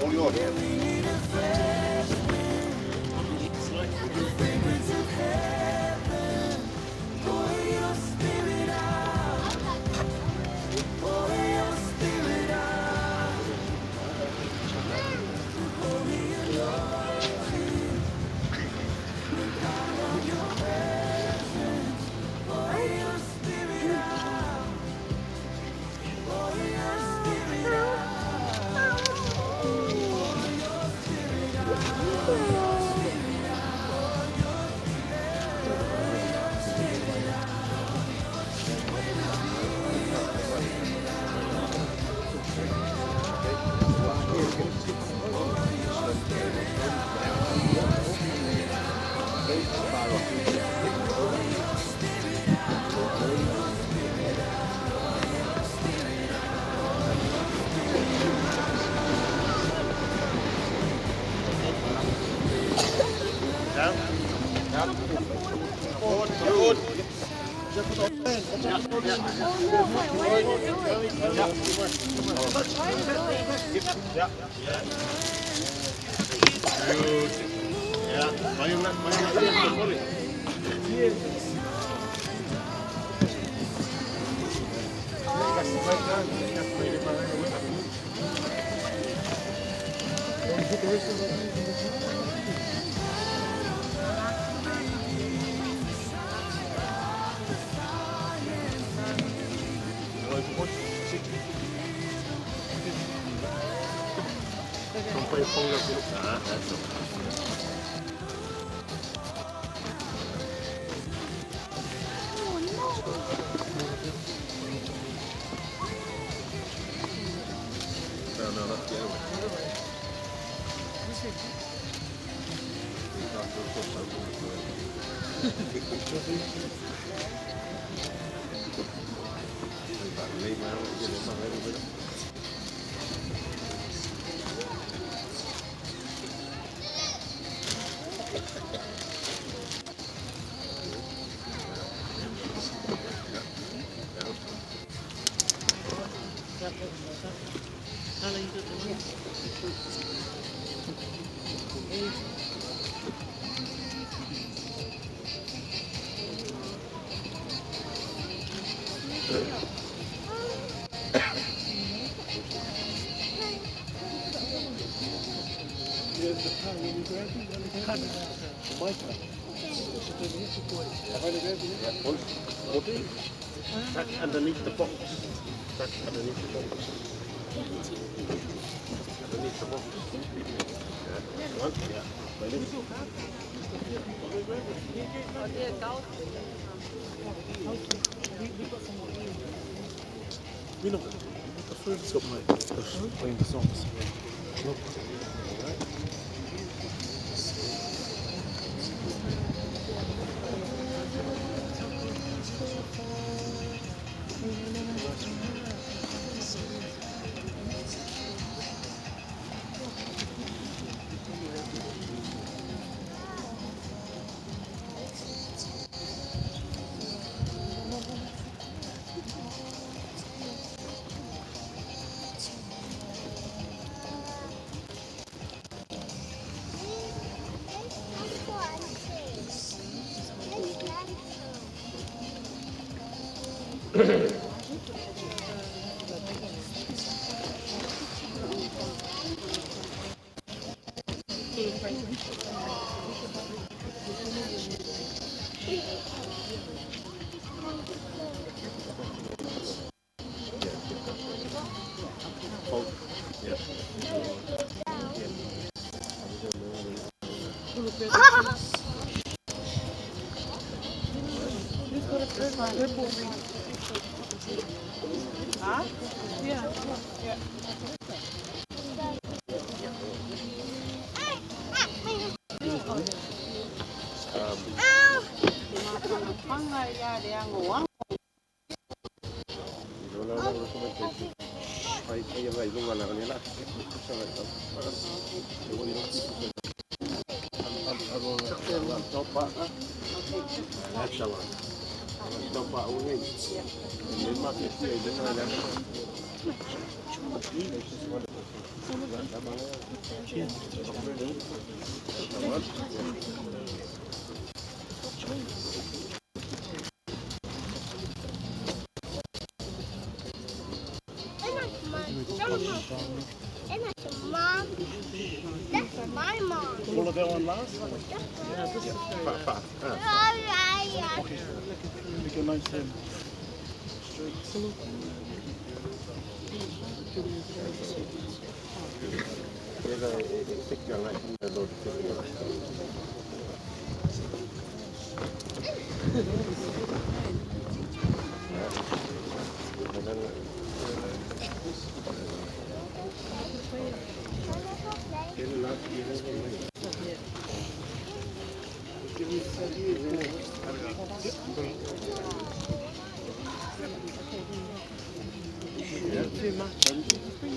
All yours. Down. Down. Forward. Forward. Oh no, wait, what are you doing? Why are you doing? Yeah. Yeah. Oh no. No, that's the other way. That's underneath the box. That's underneath the box. Underneath the box. Yeah. One. Yeah. It's got my playing the songs. Huh? Yeah. Yeah. And that's mom. That's my mom. All of that one last? Yeah. Make it nice and straight.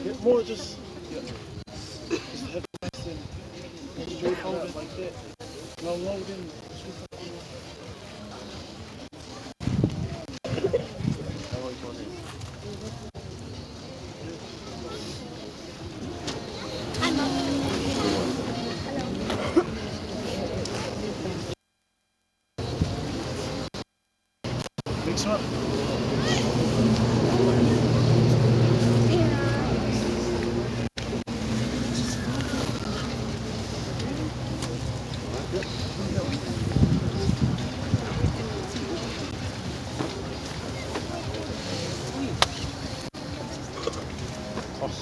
Yeah, more just, yeah. Just have it nice and straight, hold it like that. No loading. Next one. Cross.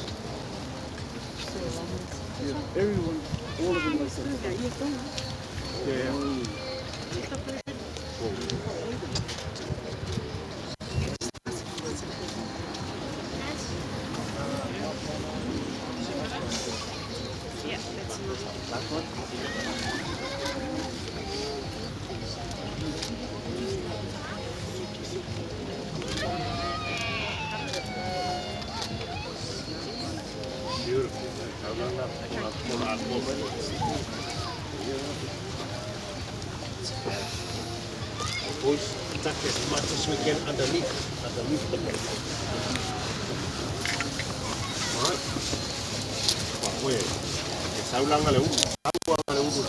Yeah, everyone, all of them like that. Yeah. Yeah, that's enough. Last one. Beautiful. Boys, tuck as much as we can underneath the box. Alright. Wait. Saulanga le ulu. Saulanga le ulu.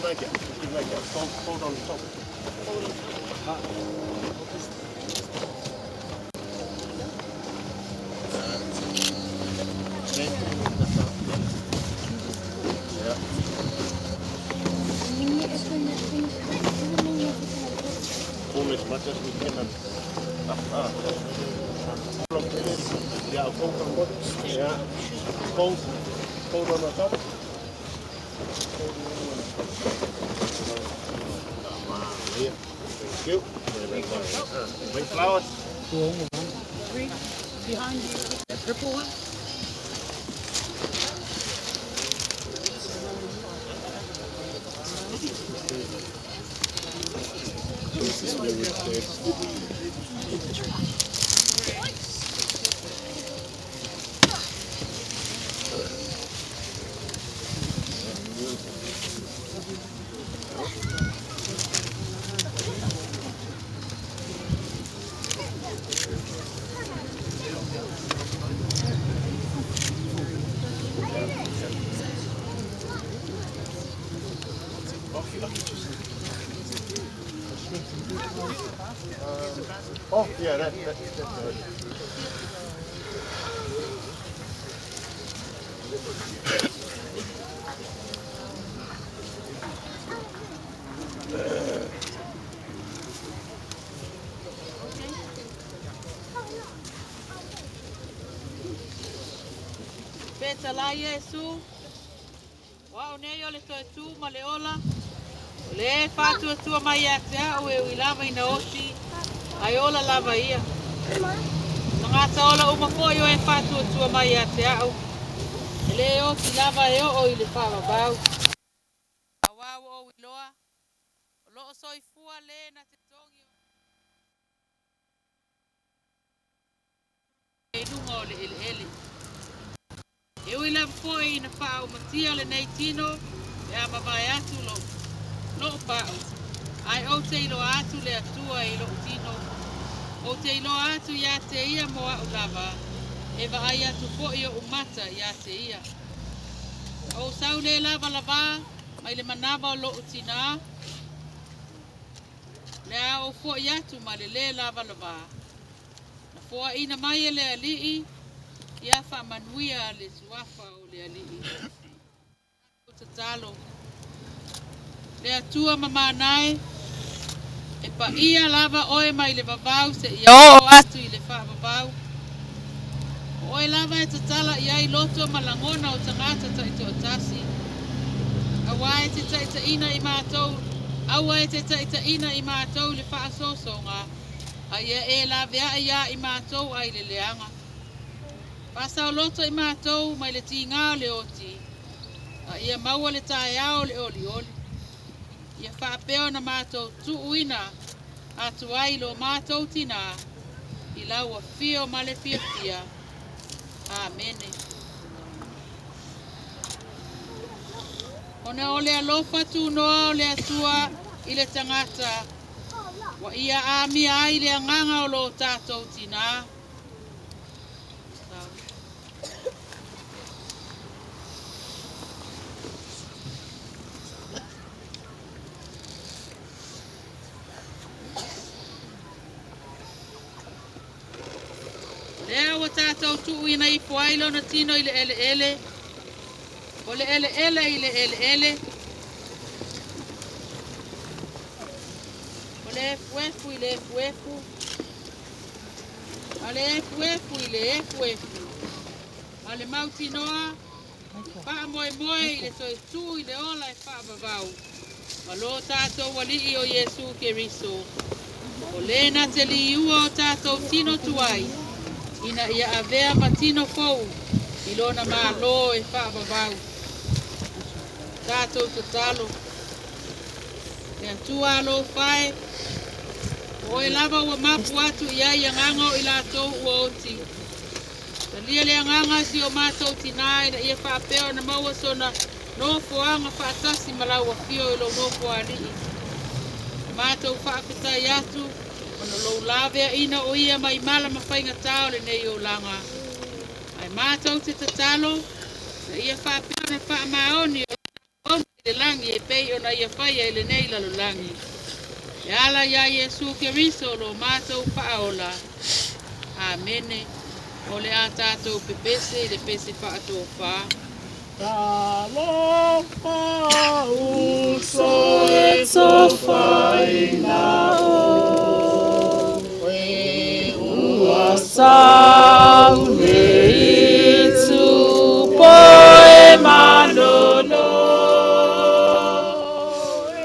Okay, hold on top. Pull as much as we can. Yeah, fold on what? Yeah. Fold. Fold on the top. Thank you. Big flowers. Three behind you. The purple one. Oh, yeah, that's good. Petala Yesu. Wa o le toe tu ma le ola. O le whātua tua mai a te au e uilama ina osi. Ae ola lava ia. Tagata ola uma foi o e faatuatua mai ia te a'u, e lē oti lava e oo i le faavavau. Auā ua ou iloa, o loo soifua lē na te togi i luga o le eleele. E ui lava foi ina faaaumatia lenei tino pe a mavae atu lou pa'u, ae ou te iloa atu le Atua i lo'u tino. Ou te iloa atu iā te Ia mo a'u lava, e vaai atu fo'i o'u mata iā te Ia. Na ou sau lē lavalavā mai le manava o lo'u tinā, o le a ou fo'i atu ma le lē lavalavā. Na foaʻina mai e le Alii, ia faamanuia le Suafa o le Alii. Tatou tatalo. Le Atua mamana e, e paia lava oe mai le vavau seia oo atu i le faavavau. O oe lava e tatala i ai loto ma lagona o tagata taitoatasi. Auā e te taitaiina i matou, aua e te taitaiina i matou i le faasoasoga, a ia e laveai iā i matou ai le leaga. Faasaoloto i matou mai le tigā o le oti, a ia maua le taeao o le olioli. Ia faapea ona matou tuuina atu ai lo matou tinā i lau afio ma le fiafia. Amene. Ona o le alofa tunoa o le Atua i le tagata, ua ia amia ai le agaga o lo tatou tinā. O lea ua tatou tuuina ifo ai lona tino i le eleele, o le eleele i le eleele, o le efuefu i le efuefu, a le efuefu i le efuefu, ma le mautinoa, faamoemoe i le toe tū i le ola e faavavau, ma lo tatou Alii o Iesu Keriso, o lē na te liua o tatou tino tuai, ina ia avea ma tino fou i lona Mālō e faavavau. Tatou tatalo. Le Atua alofa e, o oe lava ua mapu atu i ai agaga o i latou ua oti. Talia le agaga o si o matou tinā ina ia faapea ona maua sona nofoaga faatasi ma lau afio i lou nofoalii. E matou faafetai atu ona lou laveaina o ia mai mala ma faigatā o lenei olaga. Ae matou te tatalo, na ia faapea ona faamaoni o lana i le lagi e pei ona ia faia i lenei lalolagi. E ala iā Iesu Keriso lo matou Faaola. Amene. O le a tatou pepese i le pese faatofā. Talofa uso e tofaina oe ua sau nei tupo e manono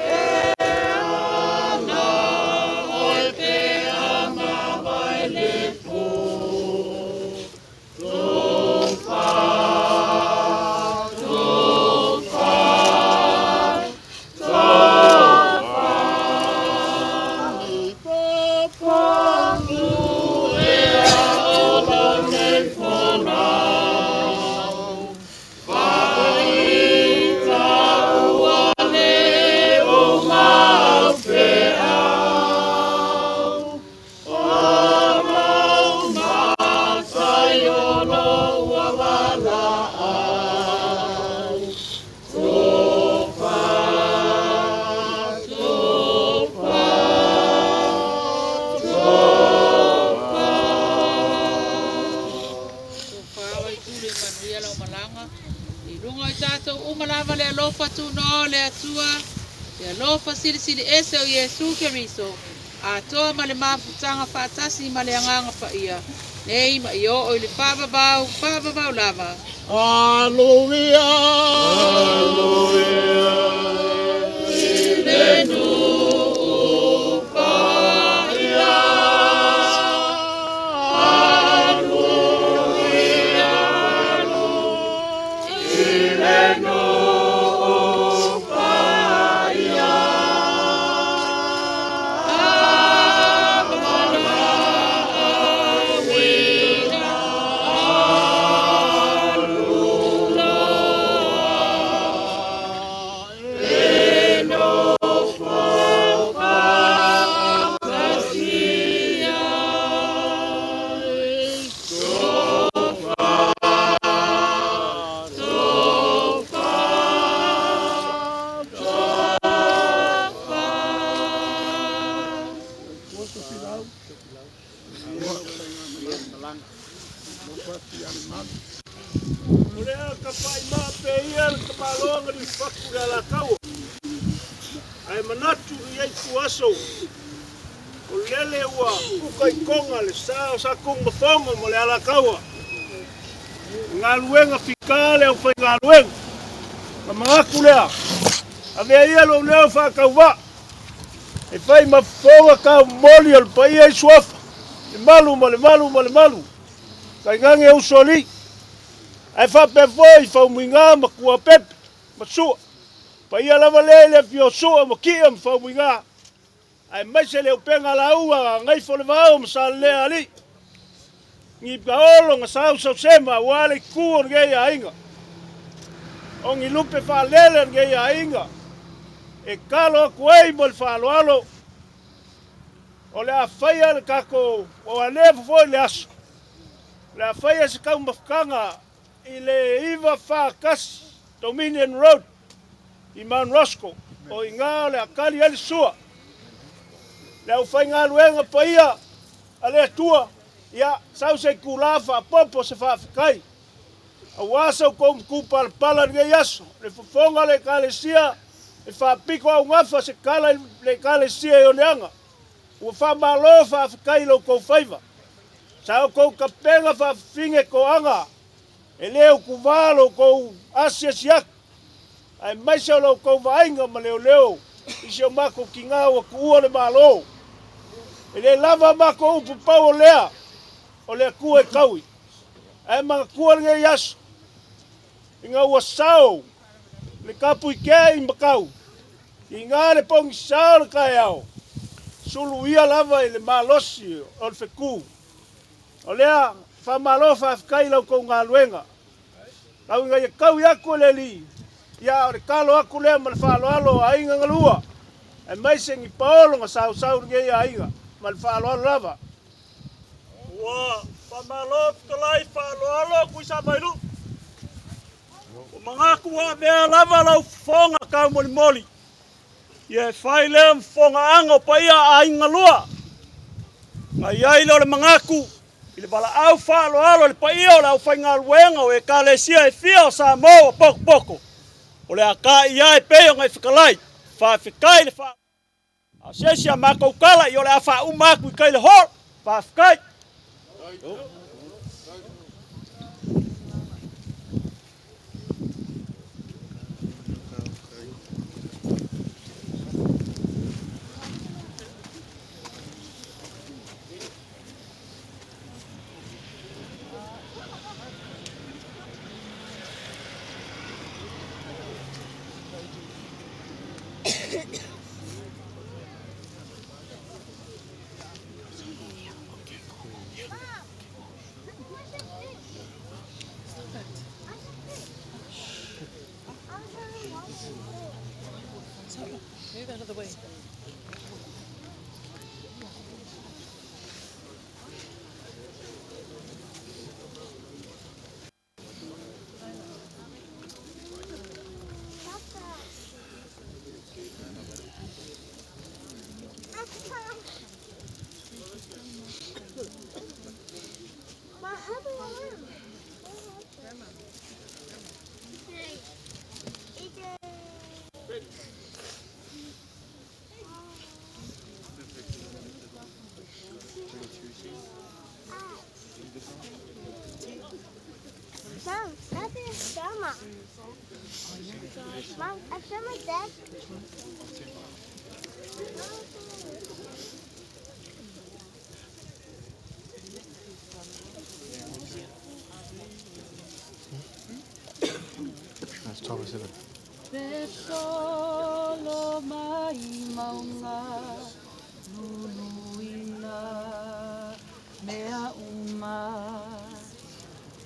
e ana oe pe a mavae le po. Tofā Vaipule, manuia lau malaga. I luga o i tatou uma lava le alofa tunoa o le Atua, le alofa silisili ese o Iesu Keriso, atoa ma le mafutaga faatasi ma le Agaga Paia, nei ma ia oo i le faavavau, faavavau lava. Aloia. Aloia. I le nuu paia. Lagi. Alofa atu ia Lemalu. O le a tafa'i pea ia le tamāloa liufatu i le alataua, ae manatu i ai tuaso o lele ua uka i Toga le sa o Satunumafono ma le Alataua. O galuega fitā le aufaigaluega. Ona manatu lea, avea ia lou leo faatauvaa e fai ma fofoga taumoli o le paia i suafa, le malu ma le malu ma le malu, tainane usoalii, ae faapea foi Faumuina ma Tuapepe ma Sua. Paia lava lea i le afio o Sua ma Kia ma Faumuina, aemaise le upega lauga a Gagaifo-le-Vao ma Salelea alii, ni paolo na sausausema aua le itu o lenei aiga, o ni lupe faalele o lenei aiga, e talo atu ai ma le faaaloalo, o le a faia le tatou, ua leva foi le aso, o le a faia se taumafataga i le 941 Dominion Road i Mount Roscoe, o i ina o le a tali ai le sua. Le aufaigaluega paia a le Atua, ia, sau se itulā faaopoopo se faafetai, aua sa outou matupalapala i lenei aso, le fofoga o le Ekalesia e faapito augafa se tala i le Ekalesia i Oneaga. Ua faamalo faafetai i lo outou faiva. Sa outou tapena faafafine toaga, e le utuvā lo outou asiasi atu, aemaise o lo outou vaaiga ma leoleo i si o matou tinā ua tuua le Malo. E le lava a matou upu pau o lea, o le Atua e taui. Ae manatua lenei aso, ina ua sao le tapuikea i Matau, tiga le pogisa o le taeao, suluia lava i le malosi o le fetu. O lea, faamalo faafetai i la outou galuega. Tau ina ia taui atu e le Alii, ia o le talo atu lea ma le faaaloalo o aiga na lua, aemaise ni paolo na sausau i lenei aiga, ma le faaaloalo lava. Ua faamalo fetalai faaaloalo Tuisamailu. Ua manatu ua avea lava lau fofoga taumolimoli. Ia e fai lea ma fofogaaga o paia a aiga lua. Na i ai lea o le manatu i le valaau faaaloalo i le paia o le aufaigaluega o Ekalesia e fia o Samoa ua potopoto. O le a taia e pei ona e fetalai. Faafetai le faa. A o se isi a matou tala, ia o le a faauma atu i tai le hall. Faafetai. Move out of the way. Mom, that is Grandma. Mom, I found my dad. That's Thomas, isn't it? Pe solo mai mauga luluina mea uma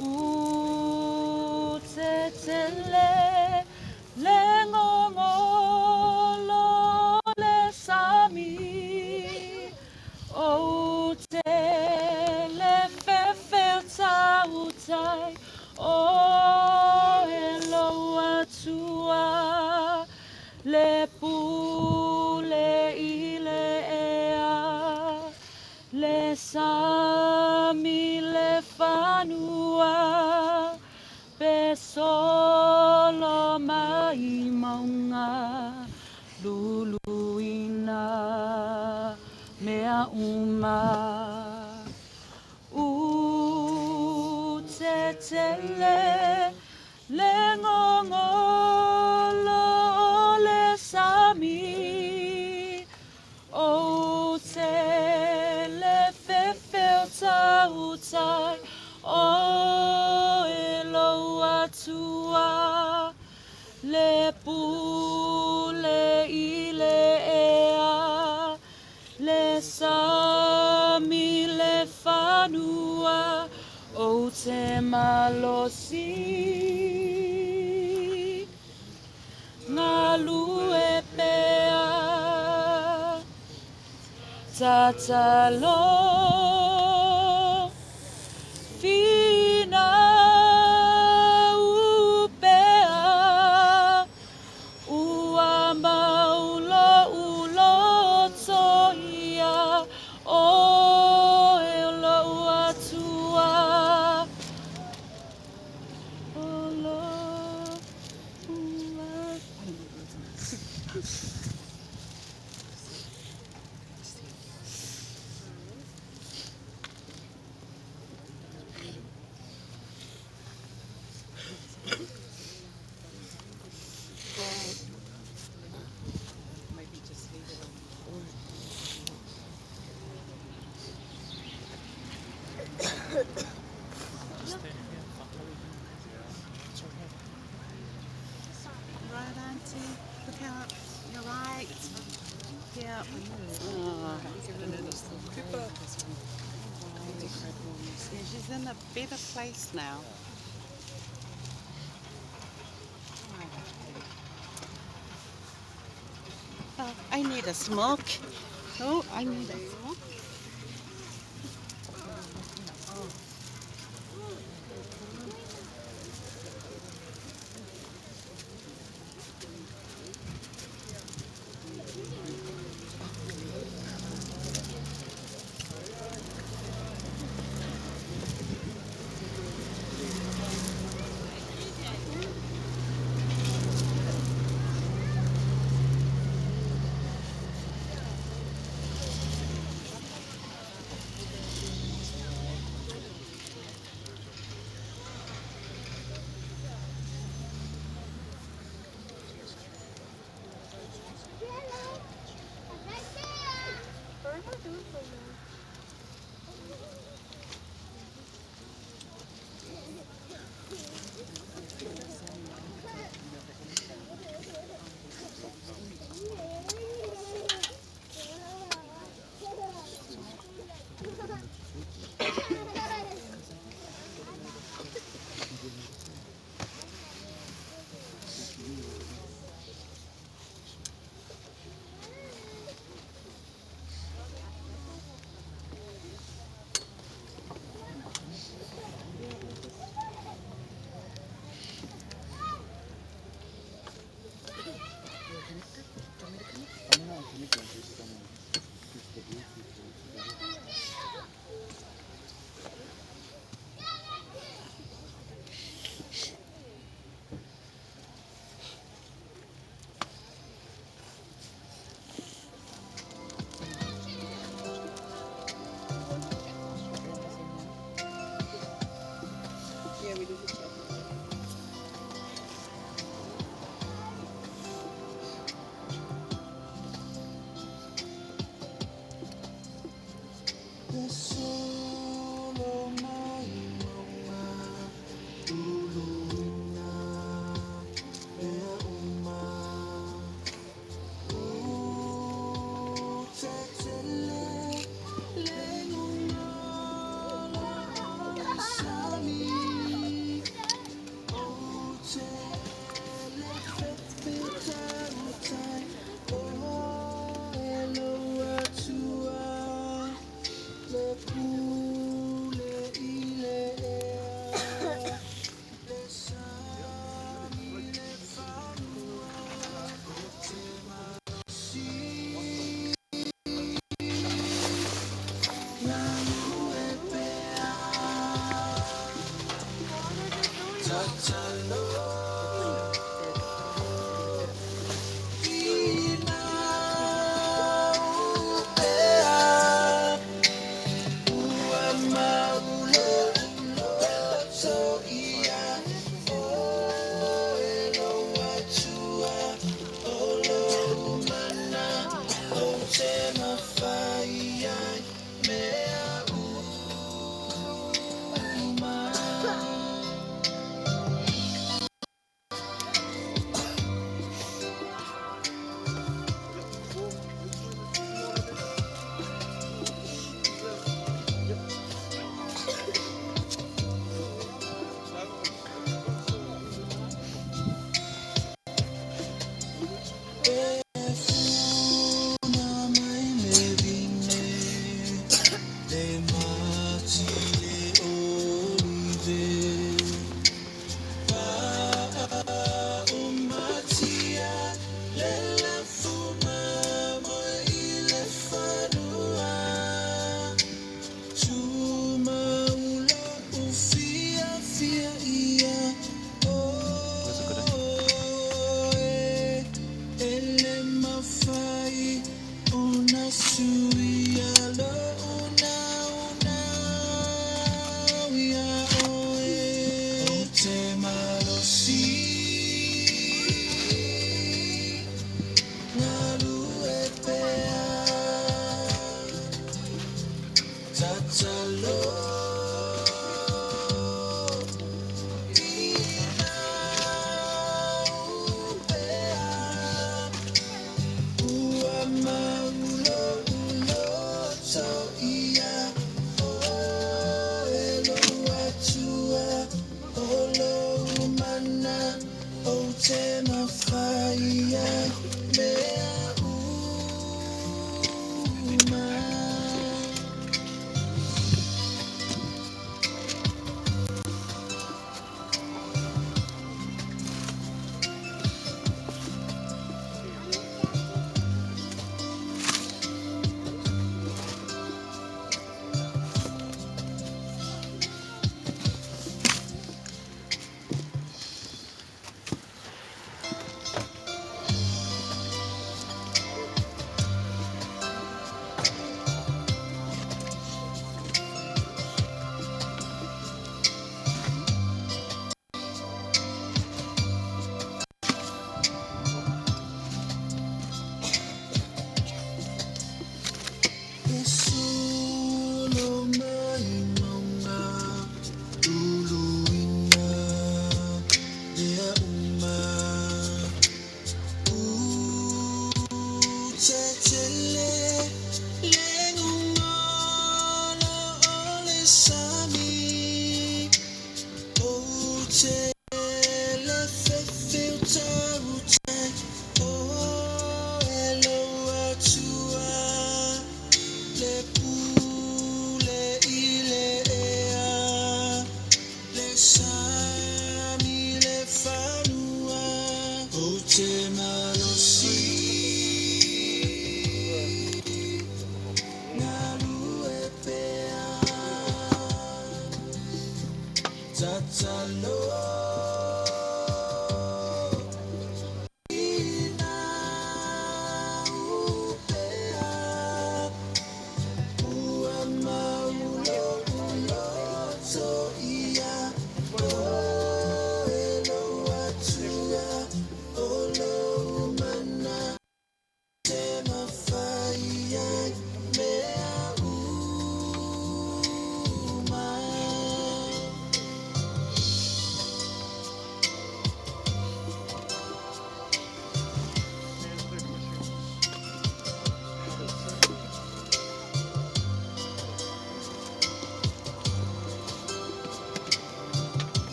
u tetele le gogolo le sami o te le fefetautai o e lou Atua le pule i le ea le sa. sami le fanua pe solo mai maunga luluina mea uma. U te tele le gogolo o le sami, o te le fefe o tautai o e lou atua, le pule i le ea, le sami le fanua, o te malosi. Galue pea, tatalo finau pea, ua mau lo'u loto ia oe o lou Atua. O lou Maybe just leave it on. Right, Auntie. Look out. You're right. Yeah. Yeah, she's in a better place now. Oh, I need a smoke. Oh, I need a smoke.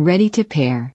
Ready to pair.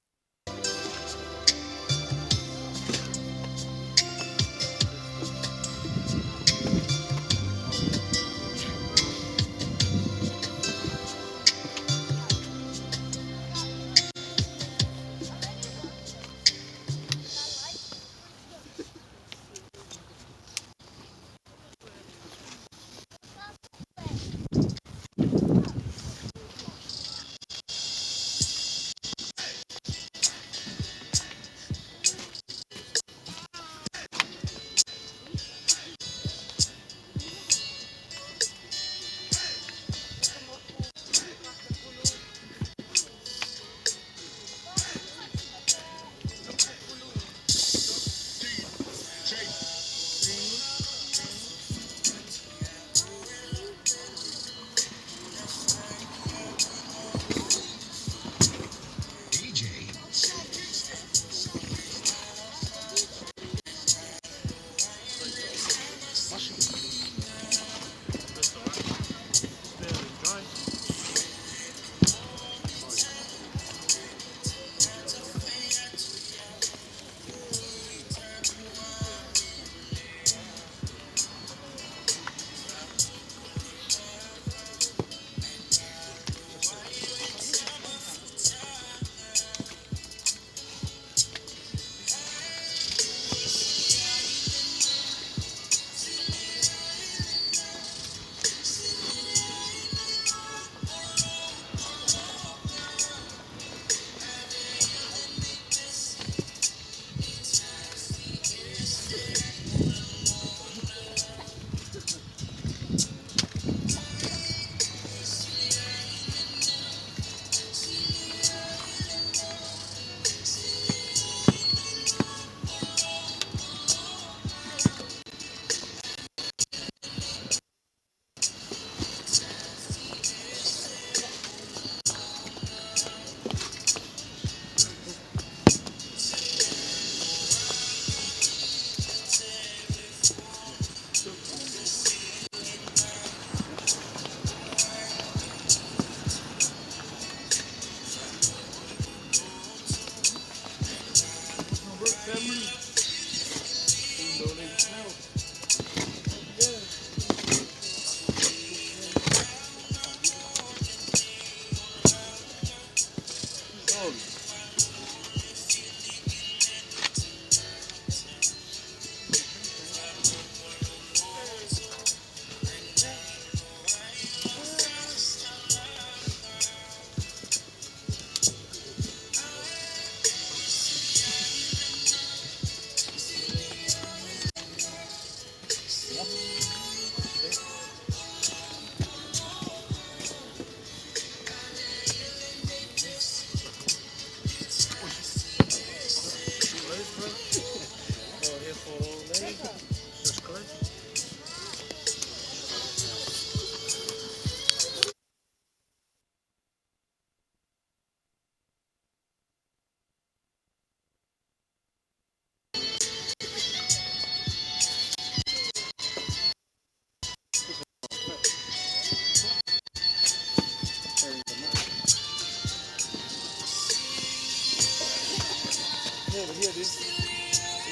over here then.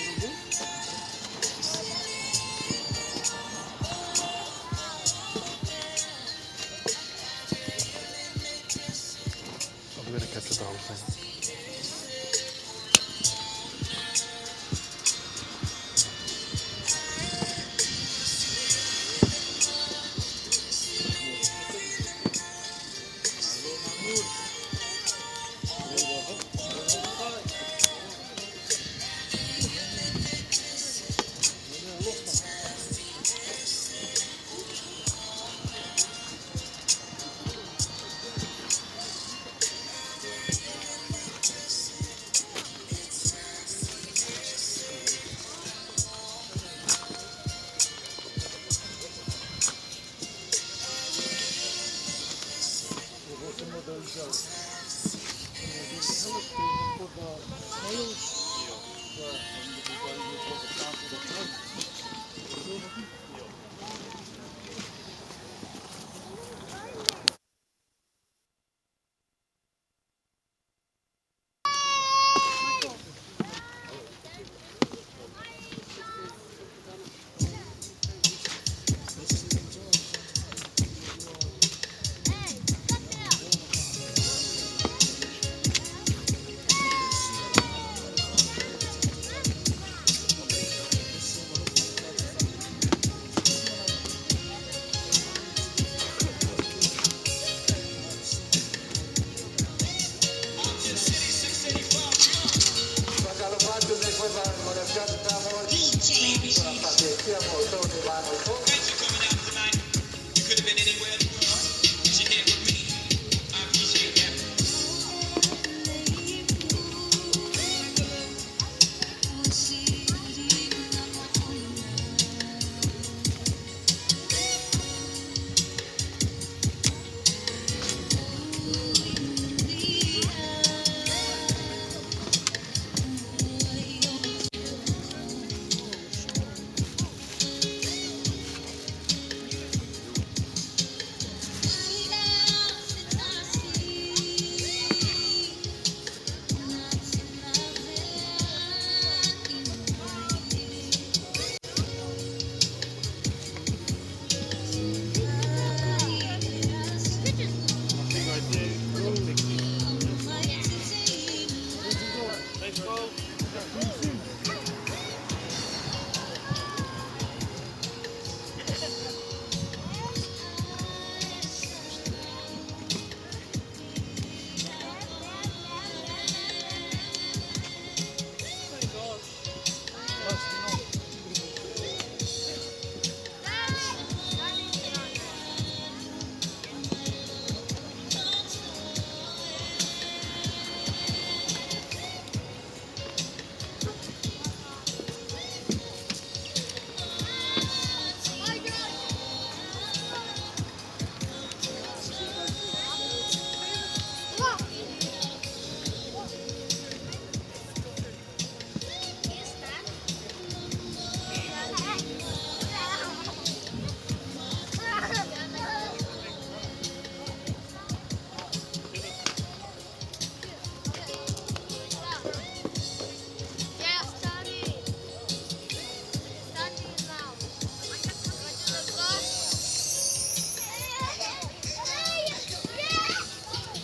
It'll do. I'm going to capture the whole thing. Some of those, for the snails.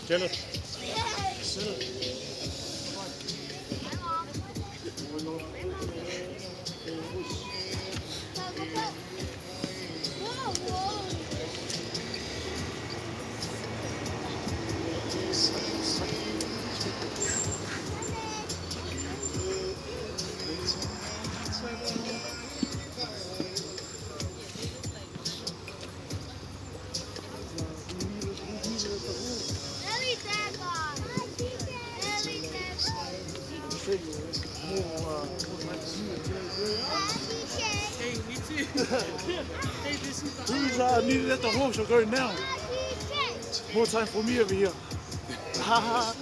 Kenneth. Hey, me too. Hey, this is the Who's needed at the horse? I'll go now. More time for me over here. Ha ha.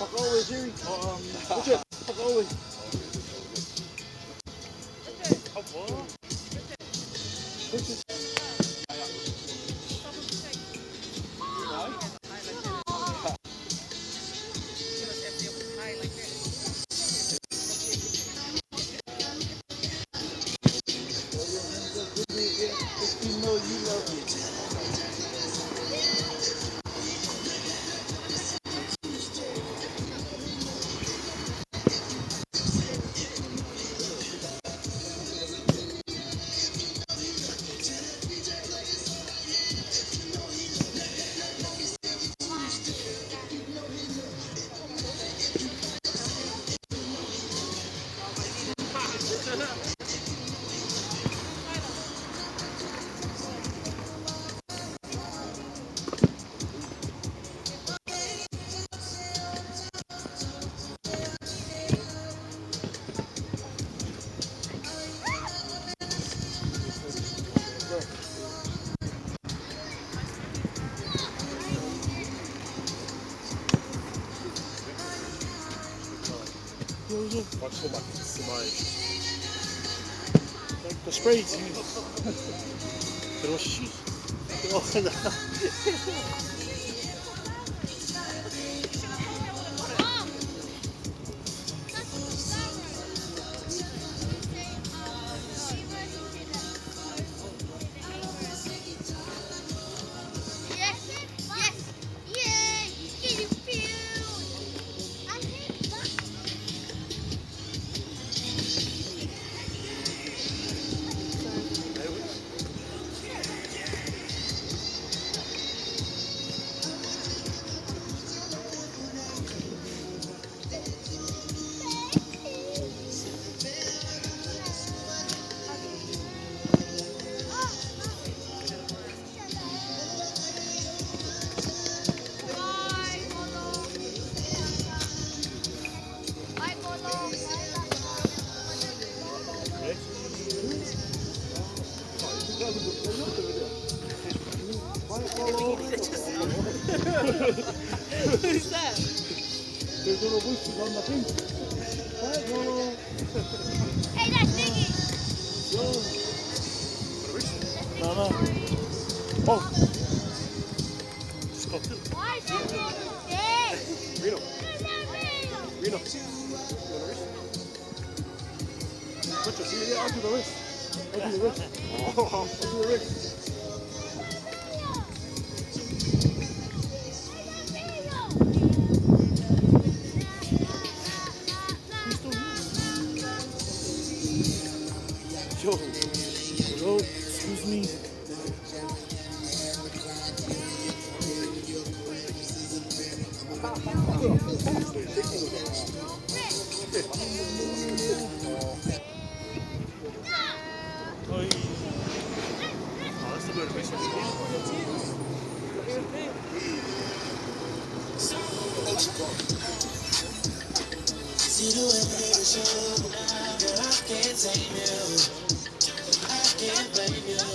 Fuck always, Jerry. Richard, fuck always. Richard. If you know you love me. Watch for my The spray. Can I wash your shoes? Oh, no. Yes, yes, yeah, get it filled. I think Bye, Polo. Bye, Polo. Who's that? There's little roosters on the thing. Bye, Polo. Hey, that's Diggy. No, no. Oh. Just got two. Why is that on the dead? Reno. Reno. Reno. You want a race? Richard, Yeah, I'll do the race. I'll do the race. Oh. I'll do the race. Yo. Hello. Excuse me. Oh, that's the motivation. See the way you show, girl, I can't tame you. I can't blame you.